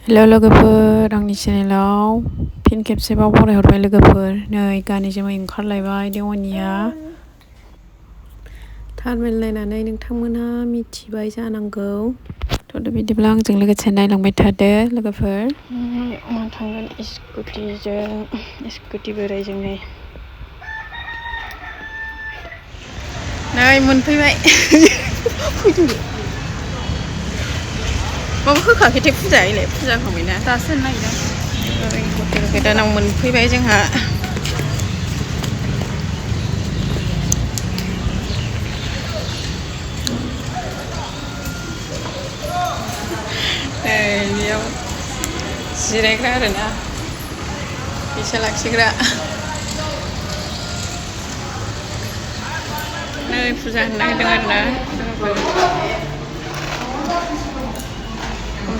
हेल' लोगोफोर, आंनि चेनेलाव फिन खेबसेबाव फरायहरबाय लोगोफोर। नै गानै जोमै ओंखारलायबाय देवानिया। थारमेल नायनानै नोंथांमोनहा मिथिबाय जानांगौ। थ' बिदिब्ला आंजों लोगोसे नायलांबाय थादो लोगोफोर। थांगोन स्कुटि बोरायजों नै मोनफैबाय। माबा होखाखैथाय फुजा होखांबायना दासो होनो नागिरदों। हटेल गोदानाव मोनफैबाय जोंहा। बेयाव जिरायग्रा आरोना फैसा लाखिग्रा। नै फुजा होनो नागिरदों आरोना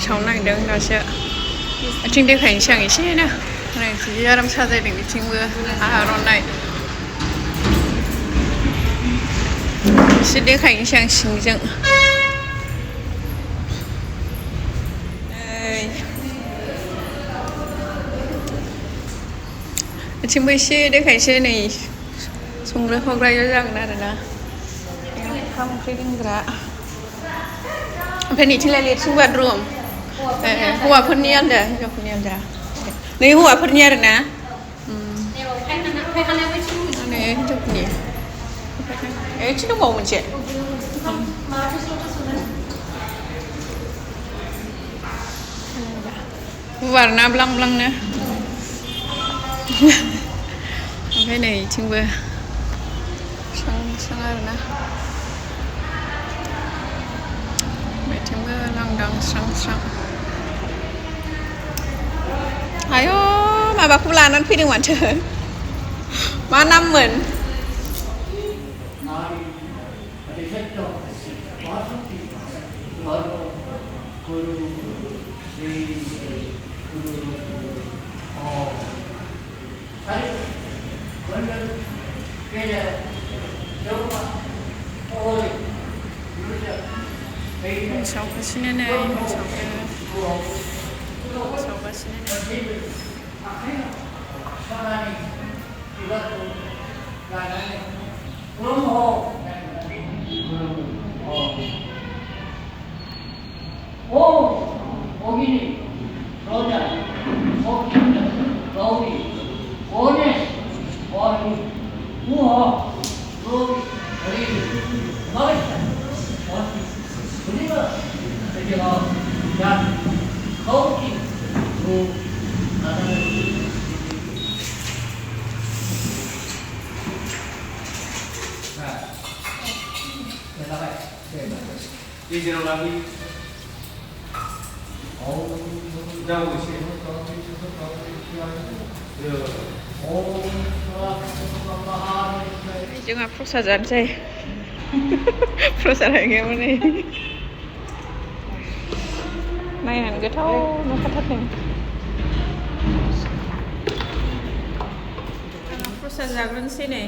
सावनो नागिरदों दासो। बिथिं देखायनोसै आं एसेनो। जि आराम साजायदों बिथिंबो आर'नाइ। एसे देखायनोसै आं सिंजों। बिथिंबो एसे देखायनोसै नै संग्रा खावग्राया जागोन आरोना ओंखाम ओंख्रि दोनग्रा। ओमफ्राय नैथिंलाय लेट्रिन बाथरुम। हौवाफोरनि आलदा हिनजावफोरनि आलदा। नै हौवाफोरनि आरोना नै हिनजावफोरनि एसे दंबावो मोनसे। गुवार ना ब्लां ब्लांनो। ओमफ्राय नै बिथिंबो स्रां आरोना बिथिंबो लांदां स्रां। आय' माबाखौबो लानानै फैदों माथो। मा नाममोन? सावगासिनो नै जोंहा प्रसाद जानोसै। प्रसाद हैगौमोन नै नायनानै गोथाव नुखाथारदों। प्रसाद जाग्रोनोसै नै।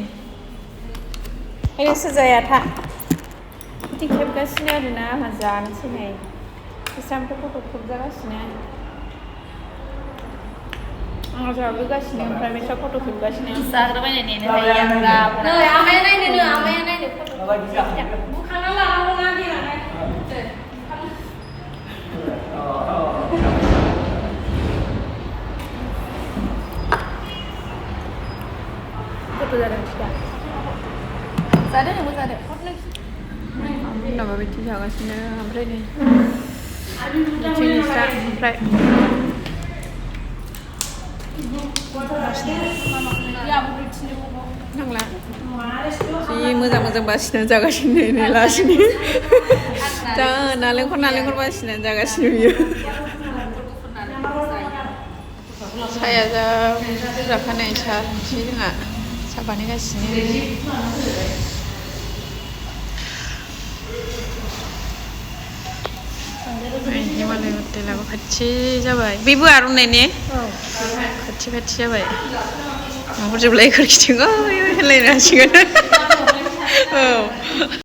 नोंसोर जाया था बिदि खेबगासिनो आरोना आंहा जानोसै नै। बिस्रांथ' फट' खेबजागासिनो। आंहा जाग्रोगासिनो ओमफ्राय बिस्रा फट' खेबगासिनो। जाग्रोबायनाय नेनो हायो आं गाबोन। नै आमाया नायनो फट' बुखाना लानांगौना देनांहाय। फट' जादों सिदा। जादों नोंबो जादों। माबा बायदि जागासिनो ओमफ्राय नै बिथिंनिफ्रा ओमफ्राय नांला जि मोजां बासिनानै जागासिनो नै लासिनो जा नालेंखर बासिनानै जागासिनो बियो। साया जा जाखानाय साहा लोंसै जोंहा साहा बानायगासिनो। हिमालय हटेलाबो खाथि जाबाय। बेबो आर'नाइ ने? खाथि जाबाय। नुहुरजोबलाय खोरखिथिं ओइ होनलायनो हासिगोन। औ।